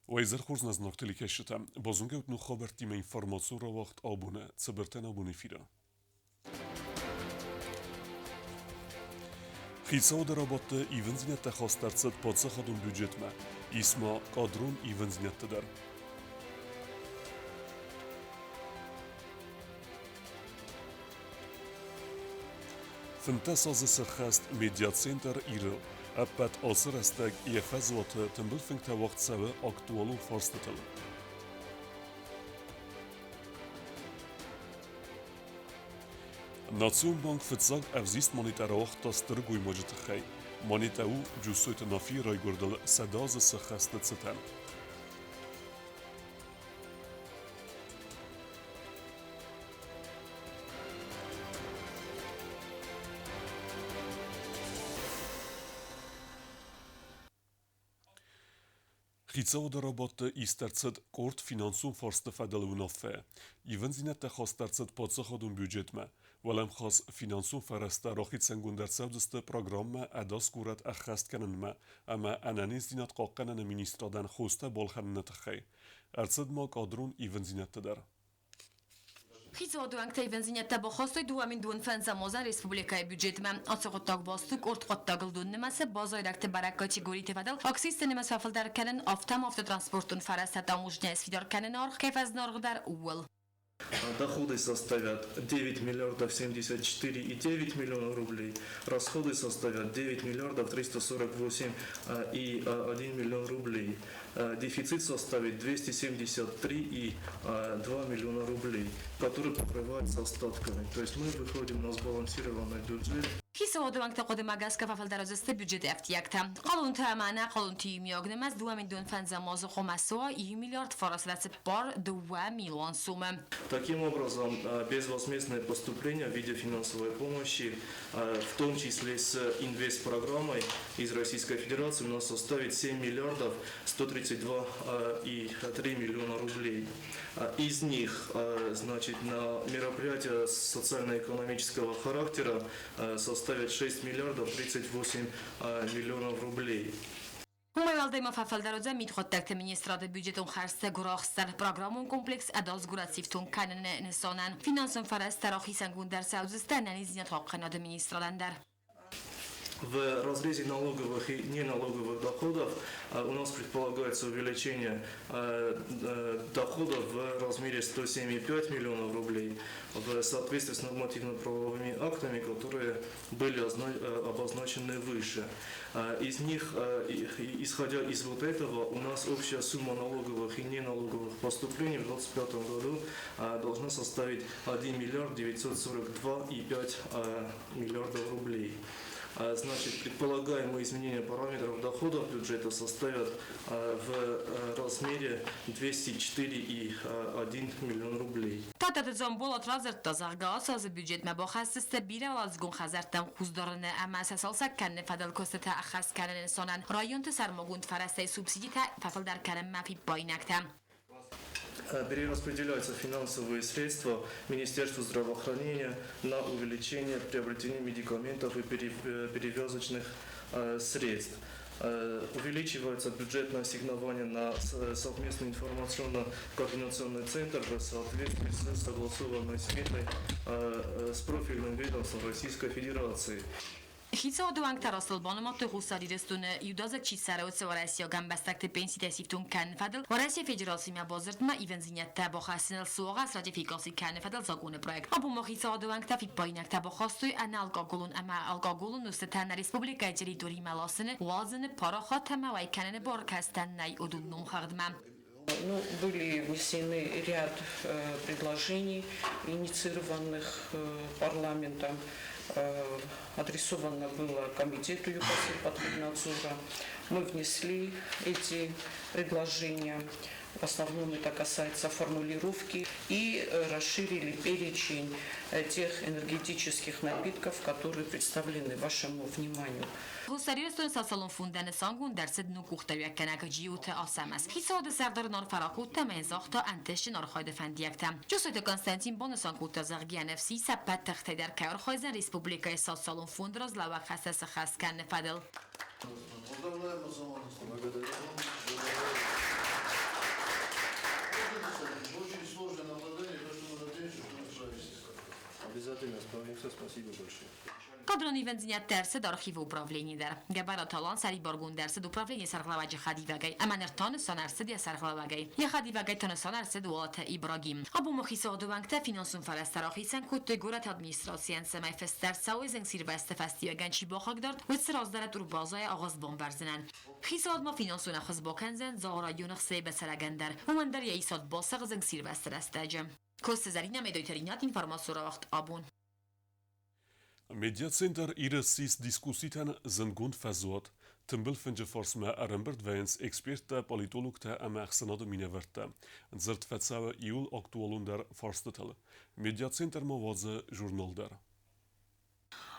Уӕ хорз нӕ знаг телекӕсджытӕ, базонгӕ ут ног хабӕрттимӕ информацион рауагъд абоны цыбыртӕн абоны эфиры. Хицауады рабадты ивындзинӕдтӕ хаст ӕрцыд паддзахадон бюджетмӕ, ис ма кадрон ивындзинӕдтӕ дӕр. 15 азы сӕххӕст медиацентр Иры. Ӕппӕт ацы рӕстӕг йӕ фӕзуаты тымбыл фынгтӕ уагъд цӕуы актуалон фарстытыл. Национ банк фыццаг ӕвзист монетӕ рауагъта стыр гоймаджы тыххӕй. Монетӕ у Джусойты Нафийы райгуырдыл 100 азы сӕххӕсты цытӕн. Хицауады рабадты ист ӕрцыд къорд финансон фарсты фӕдыл уынаффӕ. Ивындзинӕдтӕ хаст ӕрцыд паддзахадон бюджетмӕ. Уӕлӕмхас финансон фӕрӕзтӕ рахицӕнгонд ӕрцӕудзысты программӕ Ӕдас горӕт ӕххӕст кӕнынмӕ ӕмӕ ӕнӕниздзинад хъахъхъӕныны министрадӕн хостӕ балхӕныны тыххӕй. Ӕрцыд ма кадрон ивындзинӕдтӕ дӕр. Хицауады уӕнгтӕ ивындзинӕдтӕ бахастой 2025 азӕн республикӕйы бюджетмӕ. Ацы хъуыддаг баст у къорд хъуыддагыл дон нымӕцы базайрӕгты бӕрӕг категориты фӕдыл акцизты нымӕц фӕфылдӕр кӕнын, афтӕ ма автотранспортон фӕрӕзтӕ таможнӕйы сфидар кӕныны аргъ кӕй фӕзынаргъдӕр, ууыл. Доходы составят 9 миллиардов 74,9 миллионов рублей, расходы составят 9 миллиардов 348,1 миллион рублей. Дефицит составит 273,2 миллиона рублей, который покрывается остатками. То есть мы выходим на сбалансированный бюджет. Хицауады уӕнгты хъуыдымӕ гӕсгӕ фӕфылдӕр уыдзысты бюджеты ӕфтиӕгтӕ. Хъалонтӕ ӕмӕ ӕнӕ хъалонты иумиаг нымӕц 2 500 азы хъуамӕ суа 1 миллиард 942 милуан сомы. Таким образом, безвозмездное поступление в виде финансовой помощи, в том числе с инвестпрограммой из Российской Федерации, у нас составит 7 миллиардов 132,3 миллиона рублей. Из них, значит, на мероприятия социально-экономического характера составят 6 миллиардов 38 миллионов рублей. Уымӕй уӕлдай ма фӕфылдӕр уыдзӕн мидхъуыддӕгты министрады бюджетон хӕрдзты гуырахст дӕр программон комплекс ӕдас горӕт сифтонг кӕныны нысанӕн. Финансон фӕрӕзтӕ рахицӕнгонд ӕрцӕудзысты ӕнӕниздзинад хъахъхъӕнынады министрадӕн дӕр. В разрезе налоговых и неналоговых доходов у нас предполагается увеличение доходов в размере 107,5 миллионов рублей в соответствии с нормативно-правовыми актами, которые были обозначены выше. Из них, исходя из вот этого, у нас общая сумма налоговых и неналоговых поступлений в 2025 году должна составить 1 миллиард 942,5 миллиардов рублей. Значит, предполагаемые изменения параметров доходов бюджета составят в размере 204,1 миллион рублей. Тадтаты Дзамболат радзырдта, зӕгъгӕ, ацы азы бюджетмӕ бахӕсдзысты бирӕуӕладзыгон хӕдзӕрттӕм хъусдарыны ӕмӕ сӕ цалцӕг кӕныны фӕдыл куыстытӕ ӕххӕст кӕныны нысанӕн районты сӕрмагонд фӕрӕзтӕй субсидитӕ фӕфылдӕр кӕнынмӕ фиппаинӕгтӕ. Перераспределяются финансовые средства Министерству здравоохранения на увеличение приобретения медикаментов и перевязочных средств. Увеличивается бюджетное ассигнование на совместный информационно-координационный центр в соответствии с согласованной сметой с профильным ведомством Российской Федерации. Хицауады уӕнгтӕ растыл банымадтой Хуссар Ирыстоны иудадзыг чи цӕры, уыцы уӕрӕсейаг ӕмбӕстӕгты пенситӕ сифтонг кӕныны фӕдыл Уӕрӕсейы Федерациимӕ бадзырдмӕ ивындзинӕдтӕ бахӕссыныл суагъӕ сратификаци кӕныны фӕдыл законы проект. Абон ма хицауады уӕнгтӕ фиппаинӕгтӕ бахастой ӕнӕалкоголон ӕмӕ алкоголон нозтытӕ нӕ республикӕйы территоримӕ ласыны, уадзыны, парахат ӕмӕ уӕй кӕныны бар кӕцытӕн нӕй, уыдон номхыгъдмӕ. Ну, были внесены ряд предложений, инициированных парламентом. Адресовано было комитету Югосельпотребнадзора. Мы внесли эти предложения. В основном это касается формулировки и расширили перечень тех энергетических напитков, которые представлены вашему вниманию. Хуссар Ирыстоны социалон фондӕн нысангонд ӕрцыд ног къухдариуӕггӕнӕг Джиоты Ацӕмӕз. Хицауады сӕрдар ын арфӕ ракодта ӕмӕ йын загъта ӕнтыстджын архайды фӕндиӕгтӕ. Джусойты Константин банысан кодта, зӕгъгӕ, NFC сӕ ӕппӕт тыхтӕй дӕр кӕй архайдзӕн республикӕйы социалон фонды разлӕууӕг хӕстӕ сыххӕст кӕныны фӕдыл. Поздравляем. Все, спасибо большое. Кадрон ивӕндзинӕдтӕ ӕрцыд архивы управленийы дӕр. Гӕбӕраты Алан сӕрибаргонд ӕрцыд управленийы сӕргълӕууӕджы хӕдивӕгӕй ӕмӕ ныр та нысан ӕрцыд йӕ сӕргълӕууӕгӕй. Йӕ хӕдивӕгӕй та нысан ӕрцыд Уалыты Ибрагим. Абон хицауады уӕнгтӕ финансон фӕрӕзтӕ рахицӕн кодтой горӕты администрацийӕн, цӕмӕй фыст ӕрцӕуой зынгсирвӕзты фӕстиуӕгӕн чи бахъыгдард, уыцы раздӕры турбазӕйы агъуыст бамбӕрзынӕн. Хицауад ма финансон ӕххуыс бакӕндзӕн Дзауы районы Хсейбӕ цӕрӕгӕн дӕр. Уымӕн дӕр йӕ исад басыгъд зынгсирвӕзты рӕстӕджы. Коцты Зӕринӕ, Медойты Ринат, информацион рауагъд Абон. Медиацентр Ир ссис дискусситӕн зындгонд фӕзуат. Тымбыл фынджы фарсмӕ ӕрӕмбырд вӕййынц эксперттӕ, политологтӕ ӕмӕ ӕхсӕнады минӕвӕрттӕ. Дзырд фӕцӕуы иууыл актуалондӕр фарстытыл. Медиацентр ма уадзы журнал дӕр.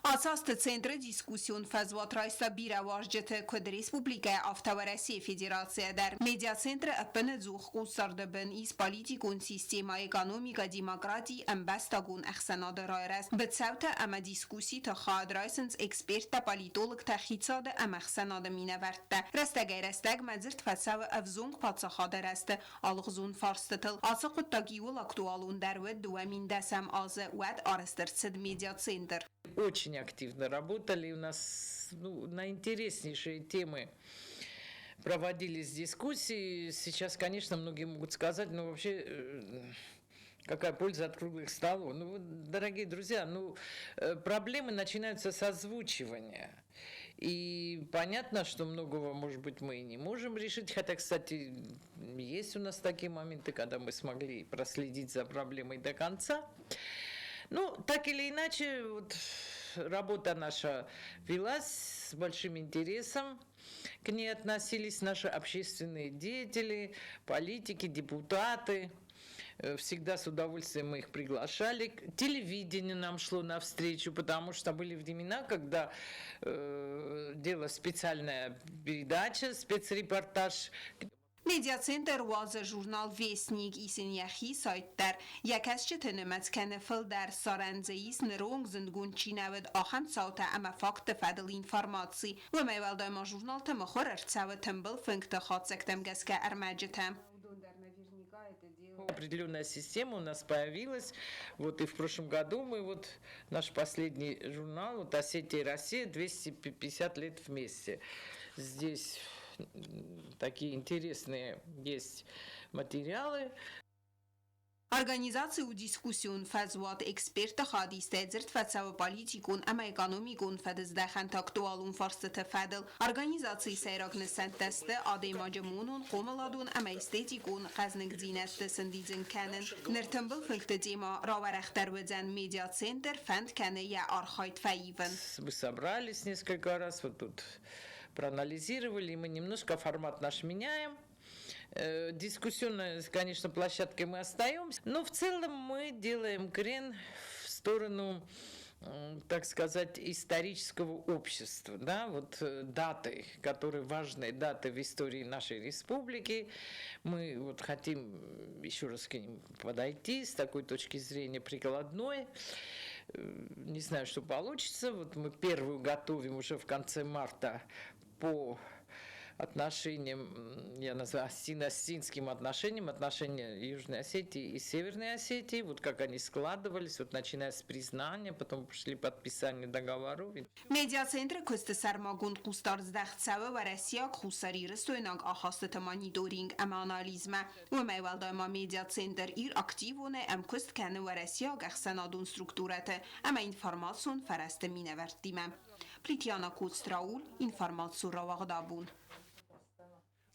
Ацы азты центры дискуссион фӕзуат райста бирӕ уазджыты, куыд республикӕйы, афтӕ Уӕрӕсейы Федерацийӕ дӕр. Медиацентры ӕппынӕдзух хъусдарды бын ис политикон системӕ, экономикӕ, демократи, ӕмбӕстагон ӕхсӕнады райрӕзт. Быцӕутӕ ӕмӕ дискусситы хайад райсынц эксперттӕ, политологтӕ, хицауады ӕмӕ ӕхсӕнады минӕвӕрттӕ. Рӕстӕгӕй-рӕстӕгмӕ дзырд фӕцӕуы ӕвзонг паддзахады рӕзты алыгъуызон фарстытыл. Ацы хъуыддаг иууыл актуалондӕр уыд 2010 азы, уӕд арӕзт ӕрцыд медиацентр. Очень активно работали у нас, ну, на интереснейшие темы проводились дискуссии. Сейчас, конечно, многие могут сказать, ну вообще какая польза от круглых столов? Ну, дорогие друзья, ну, проблемы начинаются с озвучивания. И понятно, что многого, может быть, мы и не можем решить. Хотя, кстати, есть у нас такие моменты, когда мы смогли проследить за проблемой до конца. Ну, так или иначе, вот, работа наша велась с большим интересом. К ней относились наши общественные деятели, политики, депутаты. Всегда с удовольствием мы их приглашали. Телевидение нам шло навстречу, потому что были времена, когда делалась специальная передача, спецрепортаж. Медиацентр уадзы журнал Вестник, ис ын йӕхи сайт дӕр. Йӕ кӕсджыты нымӕц кӕны фылдӕр, ссарӕн дзы ис, ныронг зындгонд чи нӕ уыд, ахӕм цаутӕ ӕмӕ фактты фӕдыл информаци. Уымӕй уӕлдай ма журналты мыхуыр ӕрцӕуы тымбыл фынгты хатдзӕгтӕм гӕсгӕ ӕрмӕджытӕ. Определенная система у нас появилась. Вот и в прошлом году мы вот наш последний журнал, вот «Осетия и Россия, 250 лет вместе». Здесь такие интересные есть материалы. Организаци у дискуссион фӕзуат, экспертты хайадистӕй дзырд фӕцӕуы политикон ӕмӕ экономикон фӕдыздӕхӕнты актуалон фарстыты фӕдыл. Организацийы сӕйраг нысӕнттӕ сты адӕймаджы монон, хъомыладон ӕмӕ эстетикон хъӕзныгдзинӕдты сӕндидзын кӕнын. Ныр тымбыл фынгты темӕ рауӕрӕхдӕр уыдзӕн, медиацентр фӕнд кӕны йӕ архайд фӕивын. Мы собрались несколько раз, вот тут проанализировали, мы немножко формат наш меняем. Дискуссионной, конечно, площадкой мы остаемся, но в целом мы делаем крен в сторону, так сказать, исторического общества, да, вот даты, которые важные даты в истории нашей республики, мы вот хотим еще раз к ним подойти с такой точки зрения прикладной. Не знаю, что получится. Вот мы первую готовим уже в конце марта по отношениям, я называю осетино-осетинским отношениям, отношения Южной Осетии и Северной Осетии, вот как они складывались, вот начиная с признания, потом пошли подписание договоров. Медиацентры куысты сӕрмагонд хъусдард здӕхт цӕуы уӕрӕсейаг хуссарирыстойнаг ахастыты мониторинг ӕмӕ анализмӕ. Уымӕй уӕлдай ма медиацентр Ир активонӕй ӕмкуыст кӕны уӕрӕсейаг ӕхсӕнадон структурӕты ӕмӕ информацион фӕрӕзты минӕвӕрттимӕ. Плитиана Коцтраул, информацион рауагъд Абон.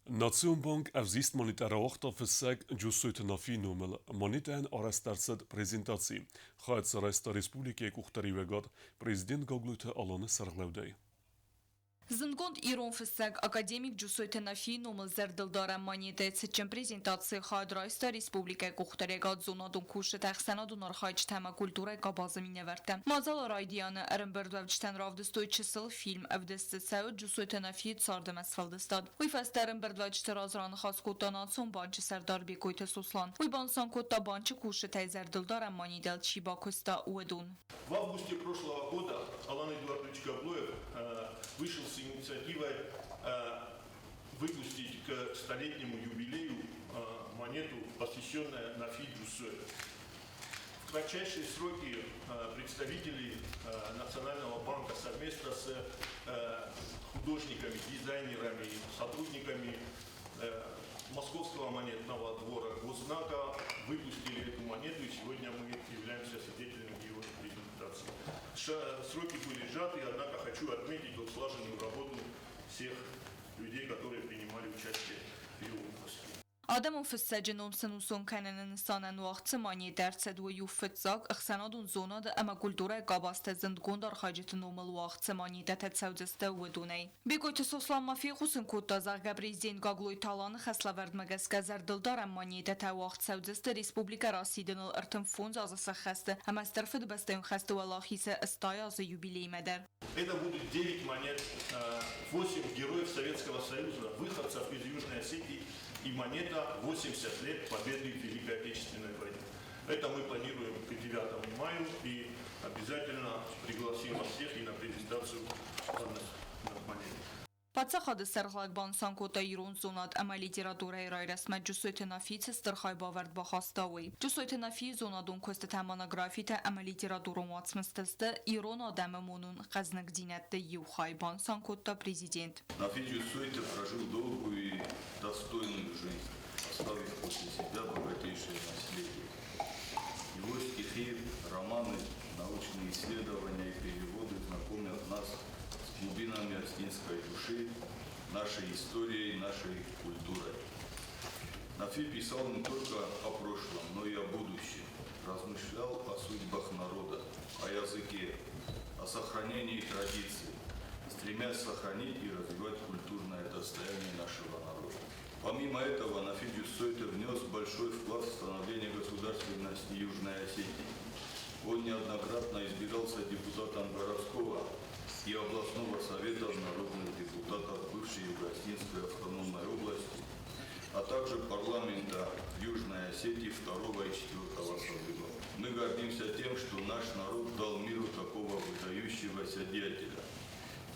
Национ банк ӕвзист монетӕ рауагъта фыссӕг Джусойты Нафийы номыл. Монетӕйӕн арӕзт ӕрцыд презентаци. Хайад дзы райста республикӕйы къухдариуӕгад президент Гаглойты Аланы сӕргълӕудӕй. Зындгонд ирон фыссӕг, академик Джусойты Нафийы номыл зӕрдылдарӕн монетӕйы цытджын презентацийы хайад райста республикӕйы къухдариуӕгад, зонадон кусджытӕ, ӕхсӕнадон архайджытӕ ӕмӕ культурӕйы къабазы минӕвӕрттӕ. Мадзалы райдианы ӕрӕмбырдуӕвджытӕн равдыстой чысыл фильм, ӕвдыст дзы цӕуы Джусойты Нафийы цард ӕмӕ сфӕлдыстад. Уый фӕстӕ ӕрӕмбырдуӕвджыты раз раныхас кодта Национ банчы сӕрдар Бекъойты Сослан. Уый банысан кодта, банчы кусджытӕй зӕрдылдарӕн монетӕйыл чи бакуыста, уыдон. В августе прошлого года Алан Эдуардович Гаглоев вышел с инициативой выпустить к столетнему юбилею монету, посвященную Нафи Джусою. Кратчайшие сроки представители Национального банка совместно с художниками, дизайнерами, сотрудниками Московского монетного двора Госзнака выпустили эту монету, и сегодня мы являемся свидетелями ее презентации. Сроки были сжаты, однако хочу отметить вот слаженную работу всех людей, которые принимали участие в ее выпуске. Адӕмон фыссӕджы ном сӕнусон кӕныны нысанӕн уагъд цы манетӕ ӕрцыд, уый у фыццаг, ӕхсӕнадон зонады ӕмӕ культурӕйы къабӕзты зындгонд архайджыты номыл уагъд цы манетӕтӕ цӕудзысты, уыдонӕй. Бекъойты Сослан ма фехъусын кодта, зӕгъгӕ, президент Гаглойты Аланы хӕслӕвӕрдмӕ гӕсгӕ зӕрдылдарӕн манетӕтӕ уагъд цӕудзысты республикӕ расидыныл 35 азы сӕххӕсты ӕмӕ Стыр Фыдыбӕстӕйон хӕсты Уӕлахизы 80 азы юбилеймӕ дӕр. Это будут 9 монет, 8 героев Советского Союза, выходцев из Южной Осетии, и монета 80 лет победы в Великой Отечественной войне. Это мы планируем к 9 мая и обязательно пригласим вас всех и на презентацию монет. Паддзахады сӕргълӕууӕг банысан кодта ирон зонад ӕмӕ литературӕйы райрӕзтмӕ Джусойты Нафи цы стыр хайбавӕрд бахаста, уый. Джусойты Нафийы зонадон куыстытӕ, монографитӕ ӕмӕ литературон уацмыстӕ сты ирон адӕмы монон хъӕзныгдзинӕдты иу хай, банысан кодта президент. Нафи Джусойты прожил долгую и достойную жизнь, оставив после себя богатейшее наследие. Его стихи, романы, научные исследования и переводы знакомят нас с глубинами осетинской души, нашей историей, нашей культурой. Нафи писал не только о прошлом, но и о будущем. Размышлял о судьбах народа, о языке, о сохранении традиций, стремясь сохранить и развивать культурное достояние нашего народа. Помимо этого, Нафи Джусойты внес большой вклад в становление государственности Южной Осетии. Он неоднократно избирался депутатом городского и областного совета народных депутатов бывшей Юго-Осетинской автономной области, а также парламента Южной Осетии второго и четвертого созывов. Мы гордимся тем, что наш народ дал миру такого выдающегося деятеля.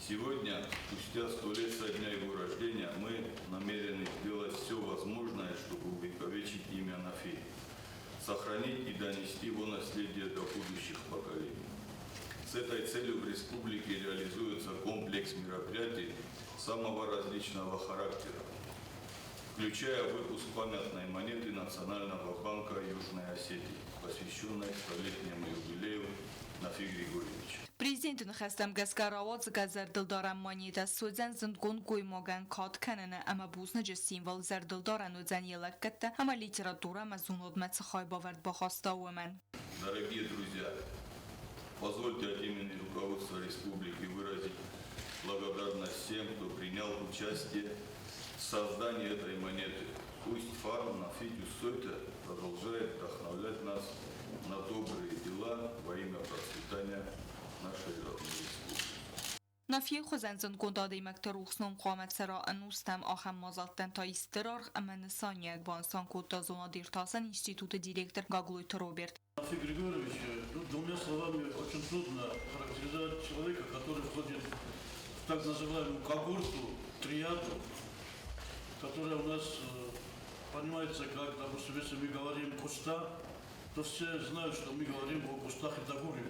Сегодня, спустя 100 лет со дня его рождения, мы намерены сделать все возможное, чтобы увековечить имя Нафи, сохранить и донести его наследие до будущих поколений. С этой целью в республике реализуется комплекс мероприятий самого различного характера, включая выпуск памятной монеты Национального банка Южной Осетии, посвященной столетнему юбилею Нафи Григорьевича. Президенты ныхӕстӕм гӕсгӕ рауадзгӕ зӕрдылдарӕн монетӕ суыдзӕн зындгонд гоймагӕн кад кӕныны ӕмӕ бузныджы символ, зӕрдылдарӕн уыдзӕн йӕ лӕггӕдтӕ ӕмӕ литературӕ ӕмӕ зонадмӕ цы хайбавӕрд бахаста, уымӕн. Дорогие друзья, позвольте от имени руководства республики выразить благодарность всем, кто принял участие в создании этой монеты. Пусть фарн Нафи Джусойты продолжает вдохновлять нас на добрые дела во имя процветания нашей родной республики. Нафийы хуызӕн зындгонд адӕймӕгты рухс ном хъуамӕ цӕра ӕнустӕм, ахӕм мадзӕлттӕн та ис стыр аргъ ӕмӕ нысаниуӕг, банысан кодта зонад-иртасӕн институты директор Гаглойты Роберт. Нафи Григорьевич, ну, двумя словами очень трудно характеризовать человека, который входит в так называемую когорту, триаду, которая у нас понимается как, допустим, если мы говорим Къоста, то все знают, что мы говорим о Къоста Хетагуре.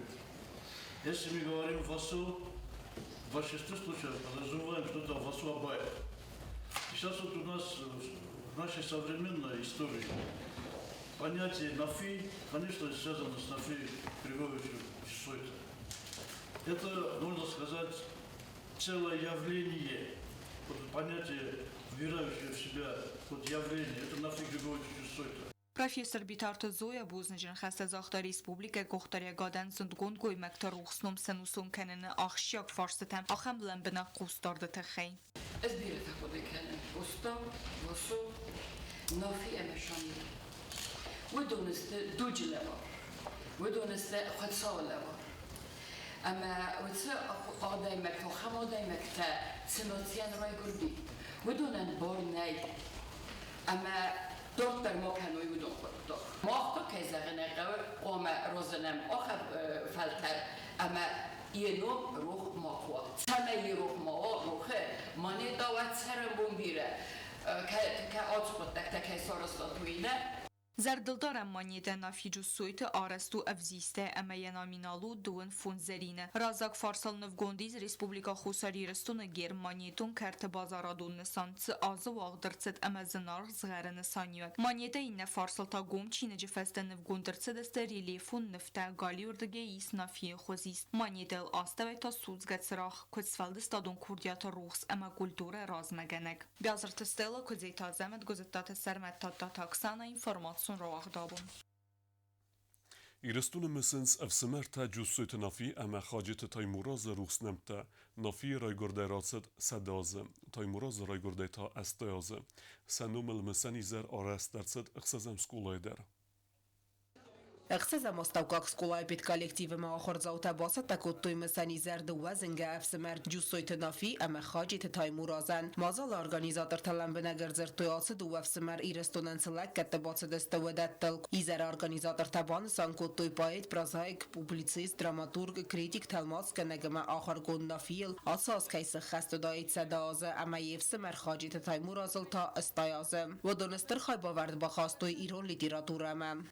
Если мы говорим Васо, в большинстве случаев подразумеваем, что это Васо Абаев. И сейчас вот у нас в нашей современной истории понятие Нафи, конечно, связано с Нафи Григорьевичем Джусойто. Это, можно сказать, целое явление. Вот понятие, вбирающее в себя вот явление, это Нафи Григорьевич Джусойто. Профессор Битарты Зоя бузныджы ныхӕстӕ загъта республикӕйы къухдариуӕгадӕн зындгонд гоймӕгты рухс ном сӕнусон кӕныны ахсджиаг фарстытӕм ахӕм лӕмбынӕг хъусдарды тыххӕй. Ӕз бирӕтӕ хъуыды кӕнын Къоста, Васо, Нафи ӕмӕ Шамил. Уыдон сты дуджы лӕвар, уыдон сты Хуыцауы лӕвар. Ӕмӕ уыцы адӕймӕгтӕ, ахӕм адӕймӕгтӕ цы нацийӕн райгуырди, уыдонӕн бар нӕй ӕмӕ дарддӕр ма кӕной уыдон хъуыддаг. Мах та, кӕй зӕгъын ӕй хъӕуы, хъуамӕ разынӕм ахӕм фӕлтӕр ӕмӕ йӕ ном рох макуы уа. Цӕмӕй йӕ рох ма уа, рохы монетӕ уӕд цӕрӕнбон бирӕ, кӕй ацы хъуыддӕгтӕ кӕй сарӕзтат, уый нӕ. Зӕрдылдарӕн монетӕ Нафи Джуссойты арӕзт у ӕвзистӕй ӕмӕ йӕ номинал у 25 зӕрины. Раззаг фарсыл нывгонд ис Республикӕ Хуссар Ирыстоны герб монетон кӕрты базарадон нысан, цы азы уагъд ӕрцыд ӕмӕ зынаргъ згъӕры нысаниуӕг. Монетӕ иннӕ фарсыл та гом чиныджы фӕстӕ нывгонд ӕрцыдысты рельефон нывтӕ, галиуырдыгӕй ис Нафийы хуызист, монетӕйыл астӕуӕй та судзгӕ цырагъ, куыд сфӕлдыстадон курдиаты рухс ӕмӕ культурӕ размӕгӕнӕг. Биазырты Стелла, Куыдзеты Азӕмӕт, Гуызыдтаты Сӕрмӕт, Тадтаты Оксана, информацион рауагъдабон. Ирыстоны мысынц ӕфсымӕртӕ Джуссойты Нафи ӕмӕ Хаджеты Таймуразы рухс нӕмттӕ. Нафийы райгуырдӕй рацыд 100 азы, Таймуразы райгуырдӕй та 80 азы. Сӕ номыл мысӕн изӕр арӕзт ӕрцыд ӕхсӕзӕм скъолайы дӕр. Ӕхсӕзӕм астӕуккаг скъолайы педколлектив ӕмӕ ахуырдзаутӕ бацӕттӕ кодтой мысӕн изӕр дыууӕ зынгӕ ӕфсымӕр Джуссойты Нафи ӕмӕ Хаджеты Таймуразӕн. Мадзалы организатортӕ лӕмбынӕг ӕрдзырдтой ацы дыууӕ ӕфсымӕр Ирыстонӕн цы лӕггӕдтӕ бацыдысты, уыдӕттыл. Изӕры организатортӕ банысан кодтой поэт, прозаик, публицист, драматург, критик, тӕлмацгӕнӕг ӕмӕ ахуыргонд Нафийыл ацы аз кӕй сыххӕст уыдаид 100 азы ӕмӕ йе фсымӕр Хаджеты Таймуразыл та 80 азы. Уыдон стыр хайбавӕрд бахастой ирон литературӕмӕ.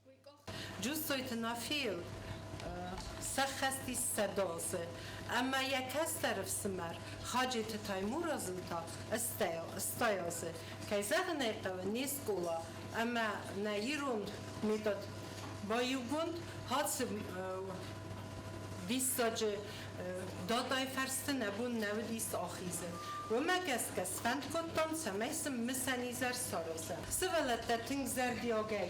Джуссойты Нафийыл сӕххӕст ис 100 азы, ӕмӕ йӕ кӕстӕр ӕфсымӕр Хаджеты Таймуразыл та 80 азы. Кӕй зӕгъын ӕй хъӕуы, не скъола ӕмӕ нӕ ирон метод баиугонд ацы диссаджы датайы фӕрсты нӕ бон нӕ уыдис ахизын. Уымӕ гӕсгӕ сфӕнд кодтам, цӕмӕй сын мысӕн изӕр саразӕм. Сывӕллӕттӕ тынг зӕрдиагӕй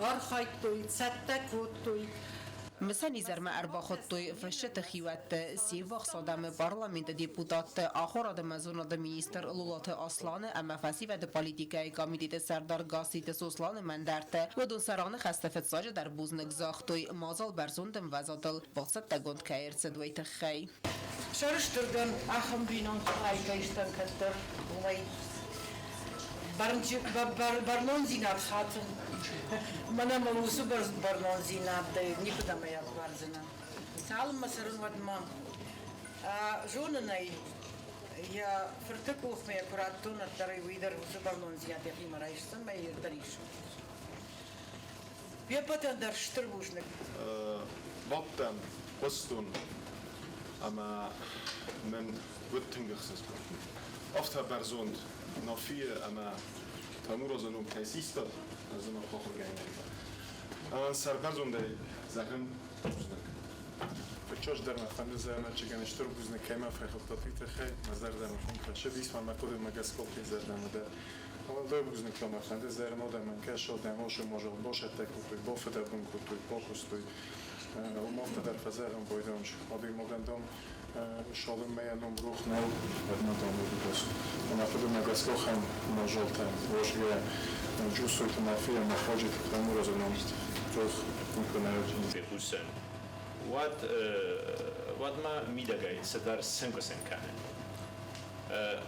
архайдтой, цӕттӕ кодтой. Мысӕн изӕрмӕ ӕрбахуыдтой фысджыты хиуӕтты, се ввахс адӕмы, парламенты депутатты, ахуырад ӕмӕ зонады министр Лолаты Асланы ӕмӕ фӕсивӕды политикӕйы комитеты сӕрдар Гасситы Сосланы ӕндӕрты. Уыдон сӕ раныхӕсты фыццаджыдӕр бузныг загътой, мадзал бӕрзонд ӕмвӕзадыл бацӕттӕгонд кӕй ӕрцыд, уый тыххӕй. Сӕрыстыр дӕн, ахӕм бинонты хай кӕй стӕм кӕддӕр, уымӕй. Бӕрнондзинад хатын. Мӕнӕ мыл уыцы бӕрнондзинад никуыдӕм ӕй ӕппардзынӕн. Цалынмӕ цӕрын, уӕдмӕ. Зонын ӕй, йӕ фырты къухмӕ йӕ куы радтон, уӕддӕр ӕй уый дӕр уыцы бӕрнондзинад йӕхимӕ райсдзӕн мӕ йӕ дӕр ис. Йе ппӕтӕн дӕр стыр бузныг. Бадтӕн, хъуыстон ӕмӕ мын уыд тынг ӕхсызгон. Афтӕ бӕрзонд Нафийы ӕмӕ Таймуразы ном кӕй систат, зынаргъ ахуыргӕнинӕгтӕ. Сӕрбӕрзондӕй зӕгъын бузныг. Фыццаджыдӕр мӕ фӕнды зӕрмӕччыгӕн стыр бузныг, кӕй мӕ фехӕлдтат, уый тыххӕй. Мӕ зӕрдӕмӕ хуынк фӕцыдис, ма мӕ хъуыдымӕ гӕсгӕ зӕрдӕмӕ дӕр. Уӕлдай бузныг та мӕ фӕнды зӕрмадӕмӕн, кӕсаг ӕмӕ мазал бацӕттӕ кодтой, бафыдӕбон кодтой, бакуыстой. Уым афтӕ дӕр фӕзӕгъын байдайынц, адӕймагӕн, дам, цалынмӕ йӕ ном рох нӕу, уӕдмӕ, дам, удӕгас. Ӕмӕ хъуыдымӕ гӕсгӕ ахӕм мадзалтӕ уарзгӕйӕ Джусойты Нафи ӕмӕ Хаджеты Таймуразы ном рох никуы нӕ уыди. Фехъусын, уӕд уӕд ма мидӕгӕй цыдӕр сӕнкъуысӕн кӕны.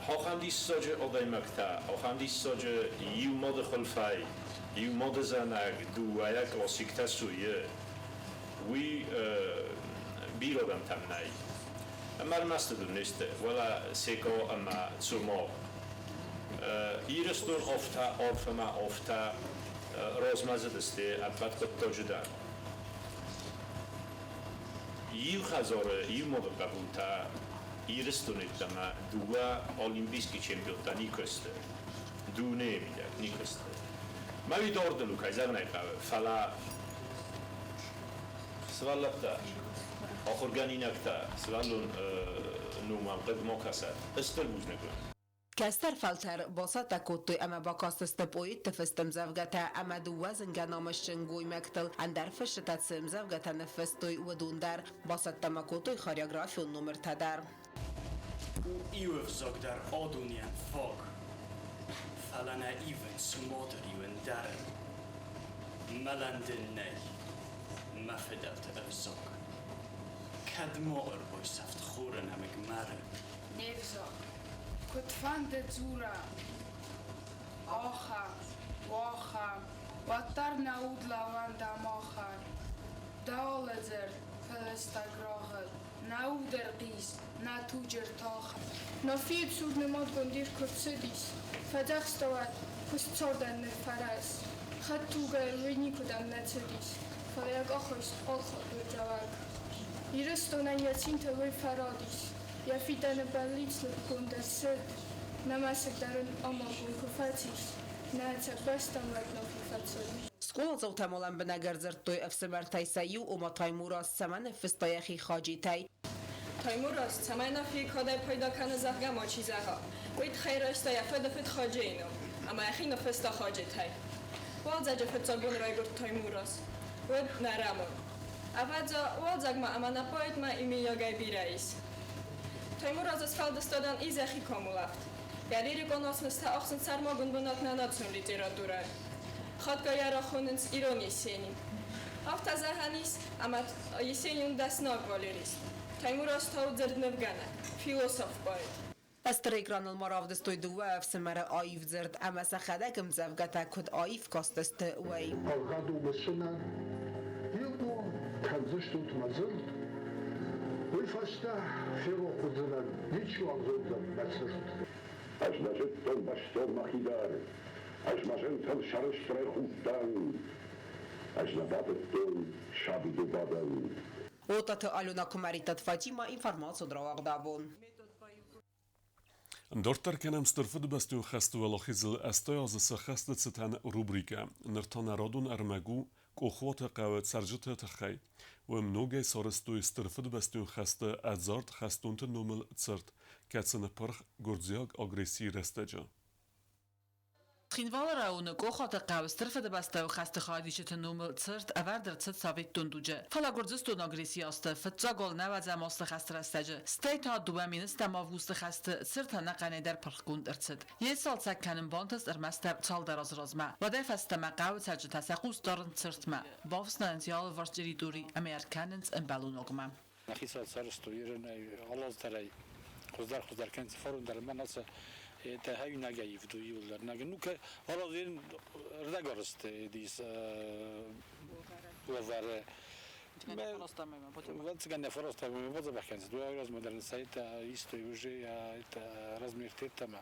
Ахӕм диссаджы адӕймӕгтӕ, ахӕм диссаджы иу мады хуылфӕй, иу мады зӕнӕг дыууӕйӕ классиктӕ суйы, уый бирӕ адӕмтӕм нӕй. Ӕмӕ ӕрмӕст уыдон не сты, уӕлӕ Секъа ӕмӕ Цума. Ирыстон афтӕ арф ӕмӕ афтӕ размӕдзыд сты ӕппӕт хъуыддаджы дӕр. Иу хӕдзары иу мады хъӕбултӕ Ирыстоны йеддӕмӕ дыууӕ олимпийский чемпионтӕ никуы сты. Дунейы мидӕг никуы сты. Мӕ уый дардыл у, кӕй зӕгъын ӕй хъӕуы, фӕлӕ сывӕллӕттӕ, ахуыргӕнинӕгтӕ, сывӕллон номӕн хъыг ма кӕсӕд. Стыр бузныг уын. Кӕстӕр фӕлтӕр бацӕттӕ кодтой ӕмӕ бакастысты поэтты фыст ӕмдзӕвгӕтӕ ӕмӕ дыууӕ зынгӕ намысджын гоймӕгтыл ӕндӕр фысджытӕ цы ӕмдзӕвгӕтӕ ныффыстой, уыдон дӕр. Бацӕттӕ ма кодтой хореографион номыртӕ дӕр. У иу ӕвзаг дӕр а дунейӕн фаг, Фӕлӕ нӕ ивынц мады риу ӕндӕрӕн. Мӕлӕн дын нӕй, мӕ фыдӕлты ӕвзаг. Кӕд ма ӕрбайсӕфт хоры нӕмыг мӕры. Не взаг, куыдфӕнды дзурӕм, ахӕм, уахӕм, уӕддӕр нӕ уд лӕвӕрдта махӕн. Дӕ алы дзырд, пылыстӕг рагъыл. Нӕ уды ӕрхъиз, нӕ туджы ртах. Нафийы цур нымадгонд Ир куы рцыдис, Фӕдзӕхстӕуӕд, куыст цардӕн ныр фӕрӕз. Хӕдтулгӕйыл уый никуыдӕм нӕ цыдис, Фӕлӕ йӕ къахайст алхӕдтой цӕвӕг. Ирыстонӕн йӕ цинтыл уый фӕрадис, Йӕ фидӕны бӕллиц лыггонд ӕрцыд. Нӕ мӕсыг дӕр ын амалбон куы фӕцис, Нӕ ӕцӕг бӕстӕм уӕд Нафи фӕцыд. Скъоладзаутӕ ма лӕмбынӕг ӕрдзырдтой ӕфсымӕртӕй сӕ иу, ома Таймураз цӕмӕн ныффыста йӕхи Хаджитӕй. Таймураз, цӕмӕй Нафийы кадӕй пайда кӕны, зӕгъгӕ, мачи зӕгъа, уый тыххӕй райста йӕ фыдыфыд Хаджейы ном ӕмӕ йӕхи ныффыста Хаджетӕй. Уалдзӕджы фыццаг бон райгуырд Таймураз. Уыд нӕрӕмон. Ӕвӕдза, уалдзӕгмӕ ӕмӕ нӕ поэтмӕ иумӕйагӕй бирӕ ис. Таймуразы сфӕлдыстадӕн ис йӕхи комулӕфт. Йӕ лирикон уацмыстӕ ахсынц сӕрмагонд бынат нӕ национ литературӕйы. Хатгай йӕ рахонынц ирон Есенин. Афтӕ зӕгъӕн ис, ӕмӕ Есенин дӕсны аквалерист. Таймураз та у дзырднывгӕнӕг, философ-поэт. Стыр экраныл ма равдыстой дыууӕ ӕфсымӕры аив дзырд ӕмӕ сӕхӕдӕг ӕмдзӕвгӕтӕ куыд аив кастысты, уый. Ӕгъгъӕд у мысынӕн, иу бон кӕндзыстут мӕ дзырд, уый фӕстӕ ферох уыдзынӕн, ничиуал зондзӕн мӕ цырт. Ӕз нӕ зыдтон бӕстон мӕхи дӕр, ӕз мӕ зынтӕн сӕрыстырӕй худтӕн, ӕз нӕ батыдтон сабидубадӕн. Отаты Алена Куымӕридтаты Фатимӕ, информацион рауагъд абон. Дарддӕр кӕнӕм Стыр Фыдыбӕстӕйон хӕсты уӕлахизыл 80 азы сӕххӕсты цытӕн рубрикӕ. Ныр та нӕ радон ӕрмӕг у Къохуаты хъӕуы цӕрджыты тыххӕй. Уым ногӕй сарӕзтой Стыр Фыдыбӕстӕйон хӕсты ӕдзард хӕстонты номыл цырт, кӕцы ныппырх гуырдзиаг агрессийы рӕстӕджы. Цхинвалы районы Къохаты хъӕуы Стыр Фыдыбӕстӕйы хӕсты хайадисджыты номыл цырт ӕвӕрд ӕрцыд Советон дуджы. Фӕлӕ Гуырдзыстоны агрессийы азты фыццаг уал нӕуӕдзӕм азты хӕсты рӕстӕджы, стӕй та 2000 августы хӕсты цырт ӕнӕхъӕнӕй дӕр пырхгонд ӕрцыд. Йе сцалцӕг кӕнын бантыст ӕрмӕстдӕр цалдӕр азы размӕ. Уӕдӕй фӕстӕмӕ хъӕуы цӕрджытӕ сӕ хъус дарынц цыртмӕ, бафснайынц йӕ алыварс территори ӕмӕ йӕ ӕркӕнынц ӕмбӕлон уагмӕ. Нӕхицау сарӕзтой Ирынӕй алаздӕрӕй хуыздӕр-хуыздӕр кӕнынц фарон дӕр ӕмӕ нӕ это хӕринагӕй ивд у иууылдӕр. Ну-ка, алазен рдӕгарӕзт дис уавӕры. Цыган фӕрӕзтӕ бадзӕбӕх кӕнынц. Дыууӕ размӕ дӕр это истой уже это размер тема.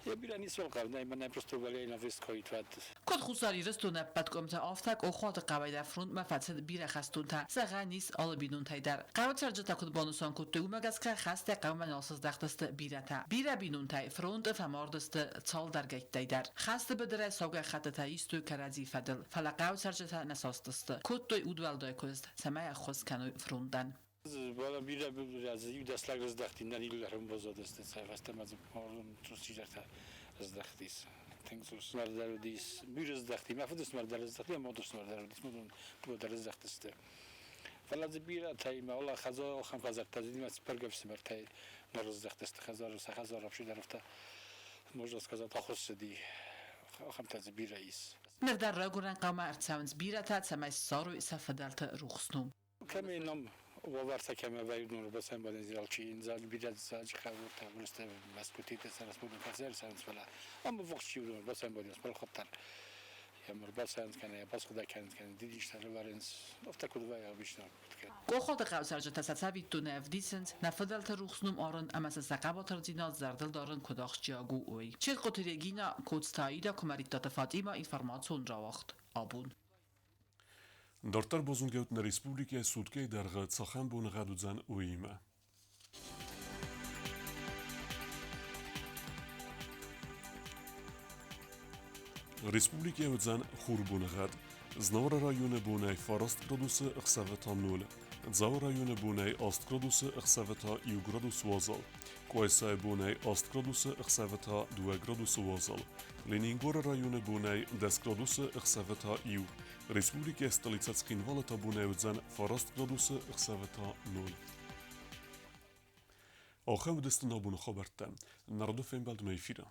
Я бирӕ ницуал хъавын, мӕнӕ просто валяй вескоит вӕд. Куыд Хуссар Ирыстоны ӕппӕт къуымты, афтӕ Къохуаты хъӕуӕй дӕр фронтмӕ фӕцыд бирӕ хӕстонтӕ, зӕгъӕн ис алы бинонтӕй дӕр. Хъӕуы цӕрджытӕ куыд банысан кодтой, уымӕ гӕсгӕ хӕстӕй хъӕумӕ нал сыздӕхтысты бирӕтӕ. Бирӕ бинонтӕй фронты фӕмард сты цалдӕргӕйттӕй дӕр. Хӕсты быдырӕй цӕугӕ хӕттытӕ истой кӕрӕдзи фӕдыл, фӕлӕ хъӕуы цӕрджытӕ нӕ састысты. Кодтой удуӕлдай куыст, цӕмӕй ӕххуыс кӕной фронтӕн. Бирӕ иу дӕс лӕг раздӕхти, нӕ иу баззадысты, фӕстӕмӕ дзы цъус чидӕртӕ раздӕхтис. Тынг цъус мӕрдӕр уыдис, бирӕ раздӕхти, мӕ фыды фсымӕр дӕр раздӕхти, мӕ мады фсымӕр дӕр уыдис, уыдон дыууӕ дӕр раздӕхтысты. Фӕлӕ дзы бирӕтӕй мӕ уӕлӕ хӕдзар, ахӕм хӕдзӕрттӕ уыди, мӕ цыппӕргӕ фсымӕртӕй нӕ раздӕхтысты хӕдзары, сӕ хӕдзар ӕфсымӕртӕ, можно сказать, ахуыссыди. Ахӕмтӕ дзы бирӕ ис. Ныр дӕр райгуырӕн хъӕумӕ ӕрцӕуынц бирӕтӕ, цӕмӕй ссарой сӕ фыдӕлты рухс ном. Кӕми ном уавӕртӕ кӕмӕ вӕййуд бацӕмбӕлӕн алчи бирӕ хӕвуртӕ уырыстӕ Мӕскуытитӕ республикӕ цӕрынц, фӕлӕ ам ввахс чи уыдон бацӕмбӕлынц бӕлхаттар йӕм ӕрбацӕуынц кӕнӕ йӕ басыгъдӕг кӕнынц кӕнӕ дидинджытӕ ӕрӕвӕрынц, афтӕ куыд вӕййы обычно. Къохаты хъӕуцӕрджытӕ сӕ цӕвиттонӕй ӕвдисынц, нӕ фыдӕлты рухс ном арын ӕмӕ сӕ сӕ хъӕбатырдзинад зӕрдыл дарын куыд ахсджиаг у, уый. Чехъоты Регина, Коцты Аида, Куымӕридтаты Фатимӕ, информацион рауагъд абон. Дарддӕр базонгӕут нӕ республикӕйы суткӕйы дӕргъы цахӕм боныгъӕд уыдзӕн, уыимӕ. Республикӕйы уыдзӕн хурбоныгъӕд. Знауыры районы бонӕй 9 градусы, ӕхсӕвы та 0. Дзауы районы бонӕй 8 градусы, ӕхсӕвы та 1 градус уазал. Къуайсайы бонӕй 8 градусы, ӕхсӕвы та 2 градусы уазал. Ленингоры районы бонӕй 10 градусы, ӕхсӕвы та 1. Республикӕйы столицӕ Цхинвалы та бонӕй уыдзӕн 9 градусы, ӕхсӕвы та 0. Ахӕм уыдысты нӕ абоны хабӕрттӕ. Народы фембӕлдмӕ эфиры.